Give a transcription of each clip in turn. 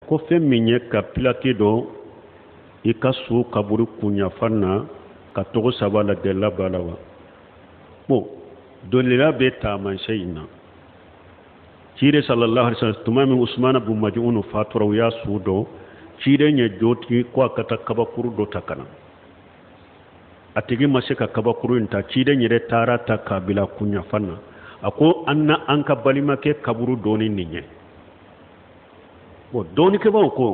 Ko fɛn min ye ka pilaki don i ka su kaburu kunyanfan na ka tɔgɔ sɛbɛn a la, delila b'a la wa? Bon, delila bɛ taamasiyɛn in na. Ciden sallallahu alaihi wasallam, tuma min Usumana bun Majunu fatura, u y'a su don, ciden ye jotigi ko a ka taa kabakuru dɔ ta ka na. A tigi ma se ka kabakuru in ta, ciden yɛrɛ taara ta k'a bila kunyanfan na. A ko an na an ka balimakɛ kaburu don ni nin ye. Bon, dɔnnikɛbaaw ko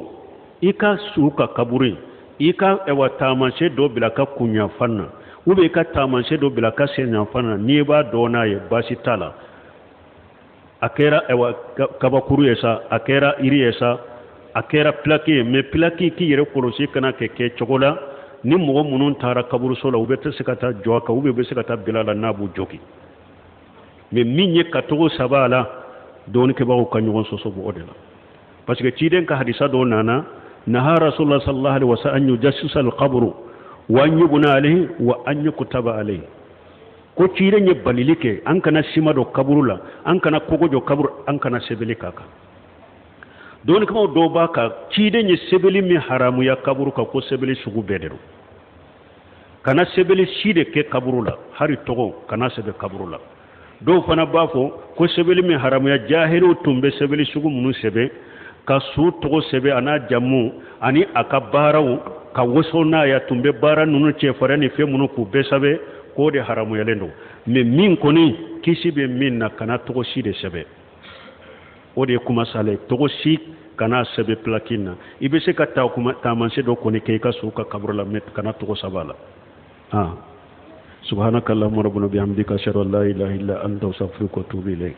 i ka su ka kaburu in, i ka ɛwa taamasiyɛn dɔ bila ka kunyanfan na, ou bien i ka taamasiyɛn dɔ bila ka senyanfan na, n'i b'a dɔn n'a ye, baasi t'a la. A kɛra ɛwa kabakuru ye sa, a kɛra yiri ye sa, a kɛra pilaki ye, mais pilaki k'i yɛrɛ kɔlɔsi kana kɛ kɛ cogo la ni mɔgɔ minnu taara kaburuso la, u bɛ tɛ se ka taa jɔ a kan, ou bien u bɛ se ka taa bila a la n'a b'u jogin. Mais min ye ka tɔgɔ sɛbɛn a la, dɔnnikɛbagaw ka ɲɔgɔn sɔsɔ b'o de la, parce que ciden ka hadisa dɔ nana: naha rasulullah sallallahu alaihi wasallam an yujassisa alqabru wa an yubna alayhi wa an yuktaba alayhi. Ko ciden ye balili kɛ an kana sima don kaburu la, an kana kogo jɔ kaburu, an kana sɛbɛnni k'a kan. Dɔnnikɛbagaw dɔw b'a kan ciden ye sɛbɛnni min haramuya kaburu kan, ko sɛbɛnni sugu bɛɛ de don. Kana sɛbɛnni si de kɛ kaburu la, hali tɔgɔ kana sɛbɛn kaburu la. Dɔw fana b'a fɔ ko sɛbɛnni min haramuya, jahiliw tun bɛ sɛbɛnni sugu minnu sɛbɛn, ka su tɔgɔ sɛbɛn a n'a jamu ani a ka baaraw, ka waso n'a ye, tun bɛ baara ninnu cɛfarinya ni fɛn minnu k'u bɛɛ sɛbɛn, k'o de haramuyalen don. Mais min kɔni kisi bɛ min na, kana tɔgɔ si de sɛbɛn, o de ye kuma sale. Tɔgɔ si kana sɛbɛn pilaki na. I bɛ se ka taamasiyɛn dɔ kɔni kɛ i ka su ka kaburu la, mais kana tɔgɔ sɛbɛn a la. Ah, subhanaka allahumma rabbana bihamdika, ashhadu an la ilaha illa anta, astaghfiruka wa atubu ilayk.